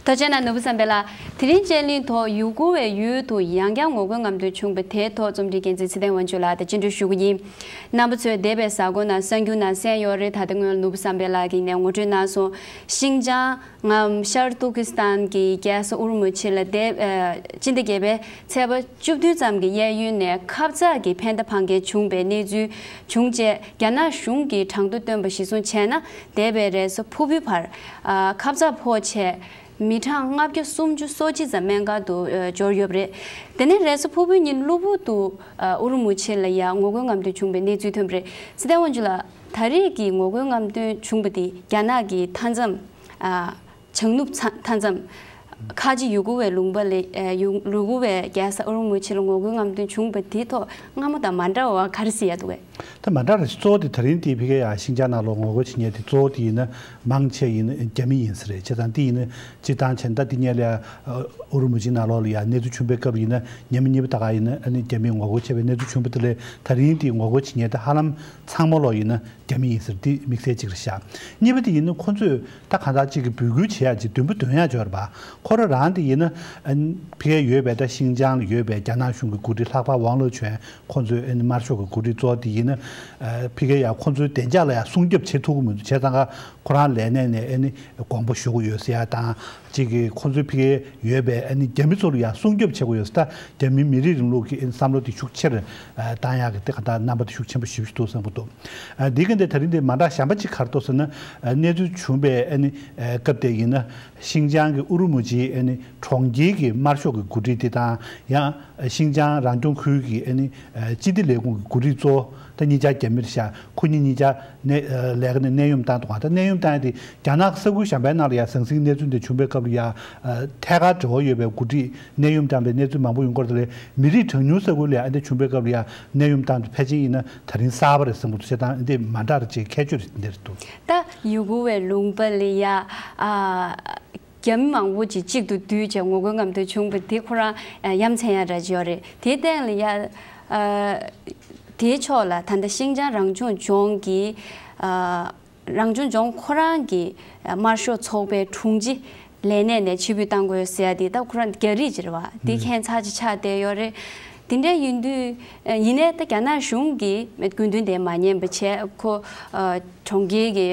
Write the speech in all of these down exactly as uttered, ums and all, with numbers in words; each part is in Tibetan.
ཐུགས་རྗེ་གནང་ནོར་བུ་བསམ་འཕེལ་ལགས། དེ་རིང་དཔྱད་གླེང་ཐོག་ཡུ་གུར་བའི་ཡུལ་དུ་ཡང་བསྐྱར་ངོ་རྒོལ་རྔམ་སྟོན་བྱུང་བ་དེའི་ཐོག་རྩོམ་སྒྲིག་འགན་འཛིན་ཚེ་བརྟན་དབང་ཕྱུག་ལགས་དང་བཅར་འདྲི་ཞུ་གི་ཡིན། རྣམ་པ་ཚོས་འདས་པའི་གཟའ་འཁོར་ནང་གསར་འགྱུར་ནང་གསན་ཡོད་རེད། ད་ལྟ་སྔོན་ནོར་བུ་བསམ་འཕེལ་ལགས་ཀྱིས་ནས་ངོ་སྤྲོད་གནང་སོང་། ཤིང་ཅང་ངམ་ཤར་ཏུར་ཀི་སི་ཐན་གྱི་རྒྱལ་ས་ཨུ་རུ་མུ་ཆི་ལ་འདས་ཨ་སྤྱི་ཟླ་བརྒྱད་པའི་ཚེས་པ་བཅུ་བདུན་ཙམ་གྱི་གཡས་གཡོན་ནས་ཁབ་ཚགས་ཀྱི་འཕེན་རྡོ་འཕང་མཁན་བྱུང་བའི་གནས་ཚུལ་བྱུང་རྗེས། རྒྱ་ནག་གཞུང་གིས་གྲངས་ཐོ་བཏོན་པ་གཞིར་བཟུང་བྱས་ན། འདས་པའི་རེས་གཟའ་ཕུར་བུའི་བར་ཨ་ཁབ་ཚགས་ཕོག་བྱས། མི་གྲངས་ལྔ་བརྒྱ་སུམ་ཅུ་སོ་གཅིག་ཙམ་སྨན་ཁང་དུ་ཨ་འབྱོར་ཡོད་པ་རེད། དེ་ནས་རེས་གཟའ་ཕུར་བུའི་ཉིན་གློ་བུར་དུ་ཨ་ཨུ་རུ་མུ་ཆི་ལ་ཡང་ངོ་རྒོལ་རྔམ་སྟོན་བྱུང་བའི་གནས་ཚུལ་ཐོན་པ་རེད། ཚེ་བརྟན་དབང་ཕྱུག་ལགས། ད་རེས་ཀྱི་ངོ་རྒོལ་རྔམ་སྟོན་བྱུང་བ་དེ་རྒྱ་ནག་གི་མཐའ་མཚམས་ཨ་བྱང་ནུབ་མཐའ་མཚམས་ཁ་ཆེ་ཡུ་གུར་བའི་ལུང་པ་ལ་ཨ་ཡུ་ཡུ་གུར་བའི་རྒྱལ་ས་ཨུ་རུ་མུ་ཆི་ལ་ངོ་རྒོལ་རྔམ་སྟོན་བྱུང་བ་དེའི་ཐོག་སྔ་མོ་དང་མ་འདྲ་བ་ག་རེ་གཟིགས་ཡ་འདུག་གས། ད་མ་འདྲ་རེད། གཙོ་བོ་དེ་ད་རིང་དེ་ཕ་གི་ཡ་ཤིང་ཅང་ནང་ལོགས་ངོ་རྒོལ་བྱེད་མཁན་དེ་གཙོ་བོ་དེ་ཡིན་ན་མང་ཆེ་ཡིན་ན་རྒྱ་མི་ཡིན་ས་རེད། བྱས་ཙང་དེ་ཡིན་ན་སྤྱིར་བཏང་བྱས་ན་ད་དེ་སྔོན་ལ་ཡ་ཨུ་རུ་མུ་ཆི་ནང་ལོགས་ལ་ཡ་གནས་ཚུལ་བྱུང་པའི་སྐབས་ཡིན་ན་ཉི་མ་གཉིས་པ་ད་ག་ཡིན་ན་ཨ་ནི་རྒྱ་མིས་ངོ་རྒོལ་བྱས་པའི་གནས་ཚུལ་བྱུང་པ་དེ་ལས་ད་རིང་དེ་ངོ་རྒོལ་བྱེད་མཁན་དེ་ཧ་ལམ་ཚང་མ་ལོག་ཡིན་ན་རྒྱ་མི་ཡིན་ཟེར་དེ་དམིགས་བསལ་གཅིག་རེད་ཤག། གཉིས་པ་དེ་ཡིན་ན་ཁོ་ཚོས་ད་གང་ལྟར་གཅིག་གི་འབོད་སྐུལ་བྱེད་ཡ་ཅིག་མདུན་པ་འདོན་ཡ་ཅིག་ཡོད་རེད་པ། ཁོ་རང་རང་དེ་ཡིན་ན་ཨ་ནི་ཕ་གིར་ཡོད་པའི་ད་ཤིང་ཅང་ལ་ཡོད་པའི་རྒྱ་ནག་གཞུང་གི་འགོ་ཁྲིད་ལྷག་པར་ཝང་ལོ་ཆོན་ཁོ་ཚོའི་ཨ་ནི་དམར་ཤོག་གི་འགོ་ཁྲིད་གཙོ་བོ་དེ་ཡིན་ན་ཨ་ཕ་གིར་ཡ་ཁོ་ཚོའི་བདེ་འཇགས་ལ་ཡ་སྲུང་སྐྱོབ་བྱེད་ཐུབ་ཀྱི་མི་འདུག། བྱས་ཙང་ཁོ་རང་ལས་གནས་ནས་ཨ་ནི་དགོངས་པ་ཞུ་གི་ཡོད་ཟེར་ཡ་དང་གཅིག་གིས་ཁོ་ཚོའི་ཕ་གིར་ཡོད་པའི་ཨ་ནི་རྒྱ་མི་ཚོ་ལ་ཡ་སྲུང་སྐྱོབ་བྱེད་དགོས་ཡོད་ཟེར། ད་རྒྱ་མིའི་མི་རིགས་རིང་ལུགས་ཀྱི་ཨ་ནི་བསམ་བློ་དེ་ཤུགས་ཆེར་ཨ་བཏང་ཡག་གི་དེ་ག་ད་རྣམ་པ་དེ་ཤུགས་ཆེན་པོ་ཞེ་པོ་ཞིག་འདུག་བསམ་གྱི་འདུག། ཨ་འདི་ག་འདི་ད་རིང་འདི་མ་འདྲ་གཞན་པ་གཅིག་ག་རེ་འདུག་ཟེར་ན། ཨ་གནས་ཚུལ་བྱུང་བའི་ཨ་ནི་ཨ་སྐབས་དེ་ཡིན་ན་ཤིང་ཅང་གི་ཨུ་རུ་མུ་ཆིའི་ཨ་ནི་གྲོང་ཁྱེར་གྱི་དམར་ཤོག་གི་འགོ་ཁྲིད་དེ་དང་ཡང་ཤིང་ཅང་རང་སྐྱོང་ཁུལ་གྱི་ཨ་ནི་ཨ་སྤྱི་བདེ་ལས་ཁུངས་ཀྱི་འགོ་ཁྲིད་གཙོ་བོ་ད་གཉིས་ཆ་རྒྱ་མི་རེད་ཤག། ཁོ་གཉིས་གཉིས་ཆ་ནས་ཨ་ལས་ཀ་ནས་གནས་དབྱུང་བཏང་འདུག་ག། ད་གནས་དབྱུང་བཏང་ཡ་དེ་རྒྱ་ནག་ས་ཁུལ་གཞན་པའི་ནང་ལ་ཡ་ཟང་ཟིང་གནས་ཚུལ་འདི་བྱུང་པའི་སྐབས་ལ་ཡ་ཨ་ཐད་ཀར་འབྲེལ་བ་ཡོད་པའི་འགོ་ཁྲིད་གནས་དབྱུང་བཏང་པའི་གནས་ཚུལ་མང་པོ་ཡོང་གི་ཡོད་རེད། དེ་ལས་མི་རིགས་གྲངས་ཉུང་ས་ཁུལ་ལ་ཡ་ཨ་འདི་བྱུང་པའི་སྐབས་ལ་ཡ་གནས་དབྱུང་བཏང་འདུག། ཕལ་ཆེར་ཡིན་ན་ད་རིང་གསར་པ་རེད་བསམ་གྱི་འདུག། བྱས་ཙང་འདི་མ་འདྲ་རེད་ཅེས་ཁྱད་ཆོས་རེད་འདི་རེད་འདུག། ད་ཡུ་གུར་བའི་ལུང་པ་ལ་ཡ་ཨ་རྒྱ་མི་མང་པོ་ཅིག་གཅིག་ཏུ་བསྡུས་བྱས་ངོ་རྒོལ་རྔམ་སྟོན་བྱུང་བ་དེ་ཁོ་རང་ཨ་ཡ་མཚན་ཡ་འདྲ་ཅིག་ཡོད་རེད། དེའི་སྟེང་ལ་ཡ་ཨ་དེའི་ཕྱོགས་ལ་ད་ལྟ་ཤིང་ཅང་རང་སྐྱོང་ལྗོངས་ཀྱི་ཨ་རང་སྐྱོང་ལྗོངས་ཁོ་རང་གི་དམར་ཤོག་ཚོགས་པའི་དྲུང་ཆེ་ལས་གནས་ནས་ཕྱིར་འབུད་བཏང་དགོས་ཟེར་ཡ་དེ་ད་ཁོ་རང་རྒྱ་རིགས་ཅིག་རེད་བ། དེ་མཁྱེན་ཚར་ཅིག་ཆགས་བསྡད་ཡོད་རེད། དེ་འདྲ་ཡིན་དུས་ཡིན་ནའི་ད་རྒྱ་ནག་གཞུང་གིས་དགོས་འདུན་དེ་མ་ཉན་པ་བྱས་ཁོ་གྲོང་ཁྱེར་གྱི་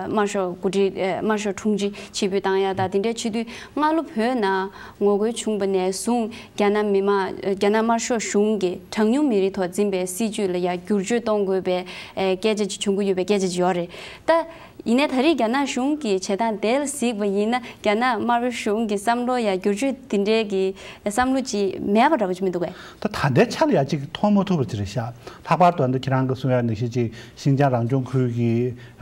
དམར་ཤོག་འགོ་ཁྲིད་དམར་ཤོག་དྲུང་ཆེ་ཕྱིར་འབུད་བཏང་ཡ་ད་དེ་འདྲ་བྱེད་དུས་སྔ་ལོ་བོད་ནང་ངོ་རྒོལ་བྱུང་བ་ནས་བཟུང་རྒྱ་ནག་མི་དམངས་རྒྱ་ནག་དམར་ཤོག་གཞུང་གིས་གྲངས་ཉུང་མི་རིགས་ཐོག་འཛིན་པའི་སྲིད་བྱུས་ལ་ཡང་བསྒྱུར་བཅོས་གཏོང་དགོས་པའི་ཨེ་སྐད་ཆ་ཅིག་བྱུང་གི་ཡོད་པའི་སྐད་ཆ་ཅིག་ཡོད་རེད། ད་ཡིན་ནའི་ད་རེས་རྒྱ་ནག་གཞུང་གི་བྱེད་སྟངས་དེ་ལ་གཟིགས་པ་ཡིན་ན་རྒྱ་ནག་དམར་པོའི་གཞུང་གི་བསམ་བློ་ཡང་བསྒྱུར་བཅོས་དེ་འདྲའི་གི་བསམ་བློ་ཅིག་མེད་པ་འདྲ་པོ་ཅིག་མི་འདུག་གས། ད་ད་ལྟའི་ཆ་ལ་ཡང་ཅིག་མཐོང་མ་ཐུབ་པ་ཅིག་རེད་ཤག། ལྷག་པར་དུ་ཨ་ནི་ཁྱེད་རང་གི་གསུང་ཡ་ནང་བཞིན་ཅིག་ཤིང་ཅང་རང་སྐྱོང་ཁུལ་གྱི་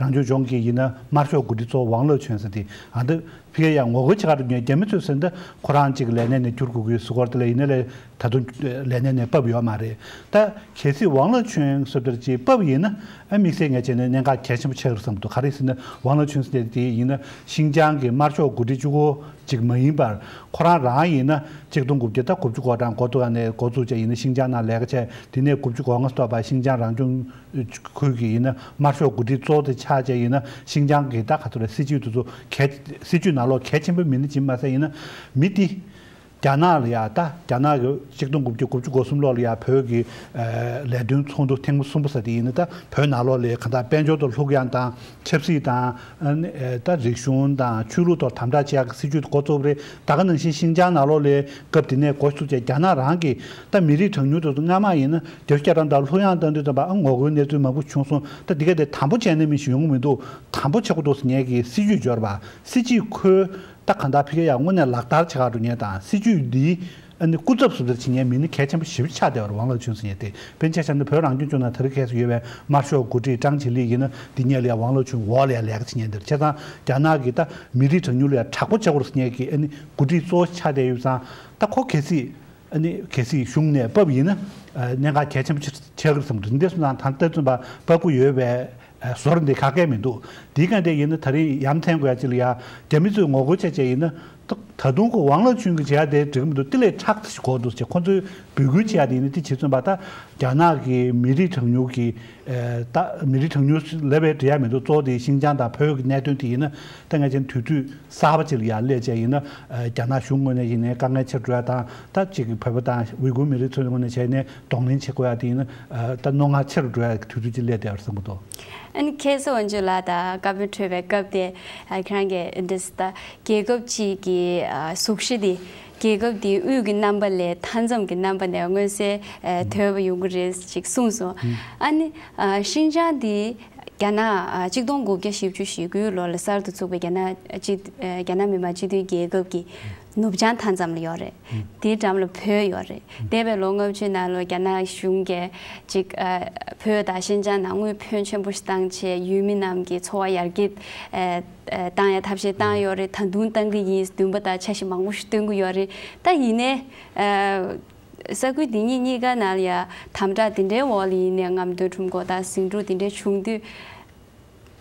རང་སྐྱོང་ལྗོངས་ཀྱི་ཡིན་ན་དམར་ཤོག་འགོ་ཁྲིད་གཙོ་བོ་ཝང་ལོ་ཆོན་ཟེར་དེ་ཨ་འདི་ཕ་གིར་ཡང་ངོ་རྒོལ་བྱེད་ག་འགྲོ་མཁན་རྒྱ་མི་ཚོས་ཟེར་འདི་ཁོ་རང་གཅིག་ལས་གནས་ནས་བསྐྱུར་དགོས་ཀྱི་ཟེར་སྐོར་དེ་ལ་ཡིན་ན་ལས་ད་དུང་ལས་གནས་ནས་བབས་ཡོད་མ་རེད། ད་གལ་སྲིད་ཝང་ལོ་ཆོན་ཟེར་འདིར་ཅིག་བབས་ཡིན་ན་ཨ་དམིགས་བསལ་ངས་བྱས་ནས་གནད་འགག་གལ་ཆེན་པོ་ཆགས་ཀྱི་རེད་བསམ་གྱི་འདུག། ག་རེ་ཟེར་ན་ཝང་ལོ་ཆོན་ཟེར་དེ་ཡིན་ན་ཤིང་ཅང་གི་དམར་ཤོག་འགོ་ཁྲིད་གཅིག་པོ་ཅིག་མ་ཡིན་པར་ཁོ་རང་རང་ཡིན་ན་གཅིག་སྟོང་དགུ་བརྒྱ་ད་དགུ་བཅུ་གོ་གྲངས་འགོ་ཐོག་ནས་འགོ་བཙུགས་བྱས་ཡིན་ན་ཤིང་ཅང་ནང་ལས་ཀ་བྱས་དེ་ནས་དགུ་བཅུ་གོ་ལྔ་ཐོག་བར་ཤིང་ཅང་རང་སྐྱོང་ཁུལ་གྱི་ཡིན་ན་དམར་ཤོག་འགོ་ཁྲིད་གཙོ་བོ་དེ་ཆགས་བྱས་ཡིན་ན་ཤིང་ཅང་གི་ད་ག་ཚོད་རེད་སྲིད་ཇུས་དེ་ཚོ་གལ་སྲིད་ཇུས་ནང་ལོགས་གལ་ཆེན་པོ་མིན་ན་ཅིག་མ་ཟད་ཡིན་ན་མི་དེ་རྒྱ་ནག་ལ་ཡ་ད་རྒྱ་ནག་གི་གཅིག་སྟོང་དགུ་བརྒྱ་དགུ་བཅུ་གོ་གསུམ་ལོར་ལ་ཡ་བོད་ཀྱི་ལས་དོན་ཚོགས་འདུ་ཐེངས་མ་གསུམ་པ་ཟེར་དེ་ཡིན་ན་ད་བོད་ནང་ལོགས་ལ་གང་ལྟར་དཔལ་འབྱོར་དང་ལྷུག་ཡངས་དང་ཆབ་སྲིད་དང་ད་རིག་གཞུང་དང་ཆོས་ལུགས་ཐོག་དམ་དྲག་བྱེད་ཡག་གི་སྲིད་ཇུས་འགོ་བཙུགས་པ་རེད། ད་ག་ནང་བཞིན་ཤིང་ཅང་ནང་ལོགས་ལ་སྐབས་དེ་ནས་འགོ་བཙུགས་བྱས་རྒྱ་ནག་རང་གི་ད་མི་རིགས་གྲངས་ཉུང་དེ་ཚོ་སྔ་མ་ཡིན་ན་བརྒྱད་ཅུ་གྱ་གྲངས་དང་ལྷུག་ཡངས་བཏང་དུས་ཙམ་པ་ཨ་ངོ་རྒོལ་གནས་ཚུལ་མང་པོ་བྱུང་སོང་། ད་འདི་ག་དེ་དམ་པོ་བྱས་ན་མི་ཞིག་ཡོང་གི་མི་འདུག། དམ་པོ་བྱེད་དགོས་འདུག་ཟེར་མཁན་གྱི་སྲིད་ཇུས་འབྱོར་བ་སྲིད་ཇུས་ཁོའི་ད་གང་ལྟར་ཕ་གི་ཡང་དངོས་གནས་ལག་བསྟར་བྱེད་ག་འགྲོ་མཁན་དང་སྲིད་ཇུས་འདིའི་ཨ་ནི་སྐུ་ཚབ་སུ་ཚབ་བྱེད་མཁན་མི་སྣ་གལ་ཆེན་པོ་ཞེ་པོ་ཆགས་བསྡད་པ་རེད། ཝང་ལོ་ཆུན་ཟེར་མཁན་དེ་དཔེར་ན་ཆ་བཞག་ན་བོད་རང་སྐྱོང་ལྗོངས་ནང་དེ་རིང་ཁ་སང་ཡོད་པའི་དམར་ཤོག་འགོ་ཁྲིད་ཀྲང་ཅི་ལི་ཡིན་ན་འདི་གཉིས་ལ་ཡང་ཝང་ལོ་ཆུན་འོག་ལ་ཡང་ལས་ཀ་བྱེད་མཁན་དེ་རེད། བྱས་ཙང་རྒྱ་ནག་གིས་ད་མི་རིགས་གྲངས་ཉུང་ལ་ཡང་དྲག་པོ་བྱེད་དགོས་ཟེར་མཁན་གྱི་ཨ་ནི་འགོ་ཁྲིད་གཙོ་བོ་ཆགས་བསྡད་ཡོད་ཙང་ད་ཁོ་གལ་སྲིད་ཨ་ནི་གལ་སྲིད་གཞུང་ནས་བབས་ཡིན་ན་ཨ་གནད་འགག་གལ་ཆེན་པོ་ཆགས་ཆགས་ཀྱི་རེད་བསམ་འདུག། འདི་སོང་ཙང་ད་ལྟ་བཙོན་པ་བཀག་འགོག་ཡོད་པའི་ཟོར་འདི་ཁ་སྐད་མི་འདུག། དེའི་སྒང་དེ་ཡིན་ན་ད་རེས་ཡ་མཚན་དགོས་ཡ་ཅིག་ལ་ཡ་རྒྱ་མི་ཚོས་ངོ་རྒོལ་བྱས་བྱས་ཡིན་ན་ད་ ད་དུང་ཁོ་ཝང་ལ་ཆུན་གྱིས་བྱས་ཏེ་འགྲིག་གི་མི་འདུག་དེ་ལས་ཁྲག་ཞིག་གོ་འདུག་ཅེས་ཁོ་ཚོས་འབོད་སྐུལ་བྱས་ཏེ་ཡིན་ན། དེ་བྱེད་ཚུན་པ་ད་རྒྱ་ནག་གི་མི་རིགས་གྲངས་ཉུང་གི་ད་མི་རིགས་གྲངས་ཉུང་ལབ་པའི་འབྲེལ་ཡ་མི་འདུག་གཙོ་བོ་དེ་ཤིན་ཅང་དང་བོད་ཀྱི་གནད་དོན་དེ་ཡིན་ན། ད་ངས་ཀྱང་དུས་ཚོད་གསར་པ་ཅིག་ལ་ཡར་སླེབས་བྱས་ཡིན་ན། རྒྱ་ནག་གཞུང་ངོས་ནས་ཡིན་ནའི་དཀའ་ངལ་ཆེ་རུ་འགྲོ་ཡ་དང་། ད་ཅིག་བོད་པ་དང་ཝི་གུར་མི་རིགས་ཚོའི་ངོས་ནས་བྱས་ནས་གདོང་ལེན་བྱེད་དགོས་ཡ་དེ་ཡིན་ན། ད་རྣོ་ངར་ཆེ་རུ་འགྲོ་ཡ་དུས་ཚོད་ཅིག་སླེབས་བསྡད་ཡོད་རེད་བསམ་གྱི་འདུག་ཨ་ནི་ཁ་སང་དབང་ཕྱུག་ལགས་དང་བཀའ་མོལ་གྲོལ་བའི་སྐབས་དེ། ཨ་ཁྱེད་རང་གིས་འདི་ད་རྒྱལ་ཁབ་ཅིག་གི་ཨ་གཟུགས་གཞི་དེ་རྒྱལ་ཁབ་དེའི་དབུས་ཀྱི་རྣམ་པ་ལས་མཐའ་མཚམས་ཀྱི་རྣམ་པ་ནས་མངོན་གསལ་ཨ་དོད་པ་ཡོང་གི་རེད་ཅེས་གསུངས་སོང་། ཨ་ནི་ཨ་ཤིན་ཅང་དེ་རྒྱ་ནག་ཨ་གཅིག་སྟོང་དགུ་བརྒྱ་བཞི་བཅུ་ཞེ་དགུའི་ལོ་ལ་གསར་དུ་བཙུགས་པའི་རྒྱ་ནག་སྤྱི་ཨ་རྒྱ་ནག་མི་དམངས་སྤྱི་མཐུན་རྒྱལ་ཁབ་ཀྱི་ནུབ་བྱང་མཐའ་མཚམས་ལ་ཡོད་རེད། དེའི་འགྲམ་ལ་བོད་ཡོད་རེད། འདས་པའི་ལོ་ལྔ་བཅུའི་ནང་ལ་རྒྱ་ནག་གཞུང་གིས་ཅིག་ཨ་བོད་དང་ཤིན་ཅང་ནང་དངུལ་ཕོན་ཆེན་པོ་ཞིག་བཏང་བྱས་ཡུལ་མི་རྣམས་ཀྱི་འཚོ་བ་ཡར་རྒྱས་ཨ་ཨ་བཏང་ཡ་ཐབས་ཤེས་བཏང་ཡོད་རེད། ད་དུང་བཏང་གི་ཡིན། བདུན་པ་དང་འཆར་གཞི་མང་པོ་ཞིག་བཏོན་གྱི་ཡོད་རེད། ད་ཡིན་ནའི་ཨ་ས་ཁུལ་འདི་གཉིས་གཉིས་ཀ་ནང་ལ་ཡ་དམ་དྲག་འདི་འདྲའི་འོག་ལ་ཡིན་ནའི་རྔམ་སྟོན་ཁྲོམ་སྐོར་དང་ཟིང་འཁྲུག་འདི་འདྲའི་བྱུང་དུས།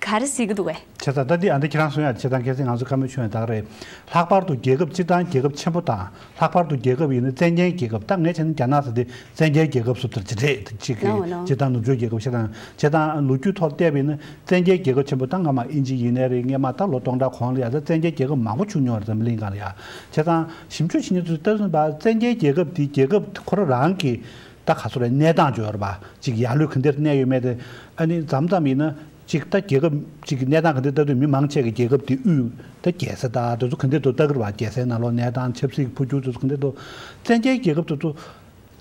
ག་རེ་གཟིགས་ཀྱི་འདུག་གས། བྱས་ཙང་ད་འདི་ཨ་འདི་ཁྱེད་རང་གསུང་ཡག་བྱས་ཙང་། གལ་སྲིད་ང་ཚོ་བཀའ་མོལ་ཆུང་ཡང་ད་ག་རེད། ལྷག་པར་དུ་རྒྱལ་ཁབ་སྤྱིར་བཏང་རྒྱལ་ཁབ་ཆེན་པོ་དང་། ལྷག་པར་དུ་རྒྱལ་ཁབ་ཡིན་ན་བཙན་རྒྱལ་རྒྱལ་ཁབ། ད་ངས་བྱས་ན་རྒྱ་ནག་ཟེར་དེ་བཙན་རྒྱལ་རྒྱལ་ཁབ་བཟོ་ལྟར་ཅིག་རེད། ཅིག་གི No, no. སྤྱིར་བཏང་ནུབ་ཕྱོགས་རྒྱལ་ཁབ་བཤད་སྟངས། བྱས་ཙང་ལོ་རྒྱུས་ཐོག་བལྟས་པ་ཡིན་ན་བཙན་རྒྱལ་རྒྱལ་ཁབ་ཆེན་པོ་ད་སྔ་མ་དབྱིན་ཇི་ཡིན་ནའི་རེད། སྔས་མ་ད་ལོ་སྟོང་ཕྲག་གོང་ལ་ཡ་ད་བཙན་རྒྱལ་རྒྱལ་ཁབ་མང་པོ་བྱུང་མྱོང་རེད། འཛམ་བུ་གླིང་སྒང་ལ་ཡ། བྱས་ཙང་ཞིབ་འཇུག་བྱེད་མཁན་ཚོས་ལྟ་ཚུལ་པ་བཙན་རྒྱལ་རྒྱལ་ཁབ་དེ་རྒྱལ་ཁབ་ཁོ་རང་རང་གི་ད་ག་ཚོད་རེད། གནས་སྟངས་ཅིག་ཡོད་རེད་པ། ཅིག་ཡར་ལོས་ག་འདྲ་གནས་ཡོད་མེད་དེ། ཨ་ནི་མཚམས་མཚམས་ཡིན་ན་ཅིག་ད་རྒྱལ་ཁབ་ཅིག་གི་གནས་སྟངས་ག་འདྲ་ལྟ་དུས་མི་མང་ཆེ་གི་རྒྱལ་ཁབ་དེ་དབུས་ད་རྒྱལ་ས་ད་དེ་ཚོ་ག་འདྲ་འདུག་ལྟ་གི་རེད་པ། རྒྱལ་སའི་ནང་ལོགས་གནས་སྟངས་ཆབ་སྲིད་ཀྱི་འཕོ་འགྱུར་དེ་ཚོ་ག་འདྲ་འདུག་བཙན་རྒྱལ་རྒྱལ་ཁབ་དེ་ཚོ་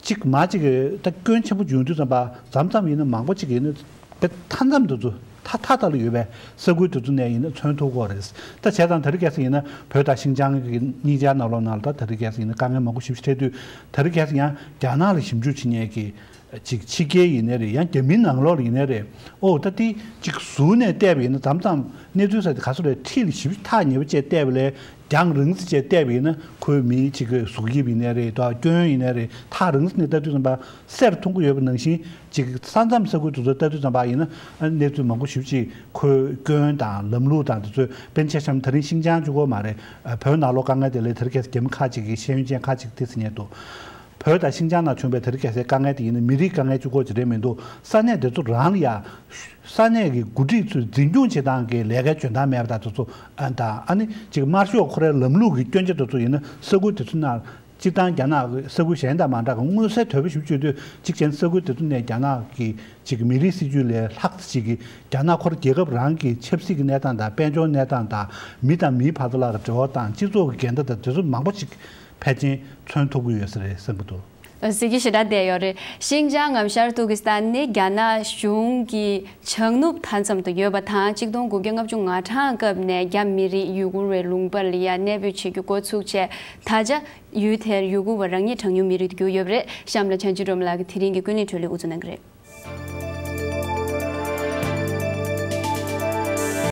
ཅིག་མ་ཅིག་གི་ད་སྐྱོན་ཆེན་པོ་ཡོང་དུས་ཙམ་པ་མཚམས་མཚམས་ཡིན་ན་མང་པོ་ཅིག་ཡིན་ན་དཔེ་མཐའ་མཚམས་དེ་ཚོ་མཐའ་མཐའ་ལ་ཡོད་པའི་ས་ཁུལ་དེ་ཚོ་ནས་ཡིན་ན་མཚོན་ཐུབ་ཀྱི་ཡོད་རེད། ད་བྱས་ཙང་དེ་རིང་ཁ་སང་ཡིན་ན་བོད་དང་ཤིན་ཅང་གི་གཉིས་ཆ་ནང་ལོགས་ནང་ལ་ད་དེ་རིང་ཁ་སང་ཡིན་ན་དཀའ་ངལ་མང་པོ་ཞེ་པོ་ཅིག་འཕྲད་དུས། དེ་རིང་ཁ་སང་ཡང་རྒྱ་ནག་ལ་ཞིབ་འཇུག་བྱེད་མཁན་གྱི་ཅིག་ཕྱི་རྒྱལ་ཡིན་ནའི་རེད། ཡང་རྒྱ་མིའི་ནང་ལོགས་ལ་ཡིན་ནའི་རེད། ཨོ་ད་དེ་ཅིག་ཟུར་ནས་བལྟས་པ་ཡིན་ན་མཚམས་མཚམས་གནས་ཚུལ་ཟེར་དེ་ག་ཚོད་རེད། འཁྲིས་ལ་ཞིབ་ཐག་ཉེ་པོ་བྱས་བལྟས་པ་ལས་རྒྱང་རིང་ཙམ་བྱས་བལྟས་པ་ཡིན་ན་ཁོའི་མིའི་ཅིག་གི་གཟུགས་དབྱིབས་ཡིན་ནའི་རེད། ད་སྐྱོན་ཡིན་ནའི་རེད། ཐག་རིང་ཙམ་ནས་ལྟ་དུས་ཙམ་པ་གསལ་རུ་མཐོང་གི་ཡོད་པ་ནང་བཞིན། ཅིག་ས་མཚམས་ས་ཁུལ་དེ་ཚོ་ལྟ་དུས་ཙམ་པ་ཡིན་ན་གནས་ཚུལ་མང་པོ་ཞེ་པོ་ཅིག་ཁོའི་སྐྱོན་དང་ལམ་ལུགས་དང་དེ་ཚོ། དཔེར་ན་ཆ་བཞག་ན་དེ་རིང་ཤིན་ཅང་གཅིག་པོ་མ་རེད། བོད་ནང་ལོགས་དཀའ་ངལ་དེ་ལས་དེ་རིང་ཁ་སང་རྒྱ་མི་ཁག་ཅིག་གིས་ཤེས་ཡོན་ཅན་ཁག་ཅིག་དེ་ཟེར་མཁན་འདུག་བོད་དང་ཤིན་ཅང་ནང་བྱུང་བའི་དེ་རིང་ཁ་སང་དཀའ་ངལ་དེ་ཡིན་ན་མི་རིགས་དཀའ་ངལ་གཅིག་པོ་ཅིག་རེད་མི་འདུག་ས་གནས་དེ་ཚོ་རང་ལ་ཡ། ས་གནས་ཀྱི་འགོ་ཁྲིད་ཚོས་འཛིན་སྐྱོང་བྱེད་སྟངས་ཀྱི་ལས་ཀའི་འཇོན་ཐང་མེད་པ་དང་དེ་ཚོ། ཨ་དང་ཨ་ནི་ཅིག་དམར་ཤོག་ཁོ་རའི་ལམ་ལུགས་ཀྱི་སྐྱོན་ཆ་དེ་ཚོ་ཡིན་ན་ས་ཁུལ་དེ་ཚོ་ནང་། སྤྱིར་བཏང་རྒྱ་ནག་གི་ས་ཁུལ་གཞན་དང་མ་འདྲ་གི་མངོན་གསལ་དོད་པོ་ཞིག་བརྗོད་དུས། གཅིག་བྱས་ན་ས་ཁུལ་དེ་ཚོ་ནས་རྒྱ་ནག་གི་ཅིག་མི་རིགས་སྲིད་ཇུས་ལས་ལྷག་ཙམ་ཅིག་གིས་རྒྱ་ནག་ཁོ་རང་རྒྱལ་ཁབ་རང་གི་ཆབ་སྲིད་ཀྱི་གནས་སྟངས་དང་། དཔལ་འབྱོར་གནས་སྟངས་དང་། མི་དང་མིའི་བར་དུ་ལ་འབྲེལ་བ་དང་། སྤྱི་ཚོགས་ཀྱི་འགལ་ཟླ་དང་དེ་ཚོ་མང་པོ་ཅིག་ཕལ་ཆེར་མཚོན་ཐུབ་ཀྱི་ཡོད་ས་རེད་བསམ་གྱི་འདུག་གཟིགས་རྒྱུ་ཞེ་དྲག་བསྡད་ཡོད་རེད། ཤིན་ཅང་ངམ་ཤར་ཏུར་ཀི་སི་ཐན་ནི་རྒྱ་ནག་གཞུང་གི་བྱང་ནུབ་མཐའ་མཚམས་དུ་ཡོད་པ་དང་། གཅིག་སྟོང་དགུ་བརྒྱ་ལྔ་བཅུ་ང་གྲངས་སྐབས་ནས་རྒྱ་མི་རིགས་ཡུ་གུར་བའི་ལུང་པ་ལ་ཡ་གནས་སྤོས་བྱེད་རྒྱུ་འགོ་ཚུགས་བྱས། ད་ཆ་ཡུལ་དེར་ཡུ་གུར་བ་རང་ཉིད་གྲངས་ཉུང་མི་རིགས་དུ་གྱུར་ཡོད་པ་རེད། གཤམ་ལ་བྱང་ཆུབ་སྒྲོལ་མ་ལགས་ཀྱིས་དེ་རིང་གི་ཀུན་གླེང་འཕྲོས་ལས་དབུ་འཛུགས་གནང་གི་རེད།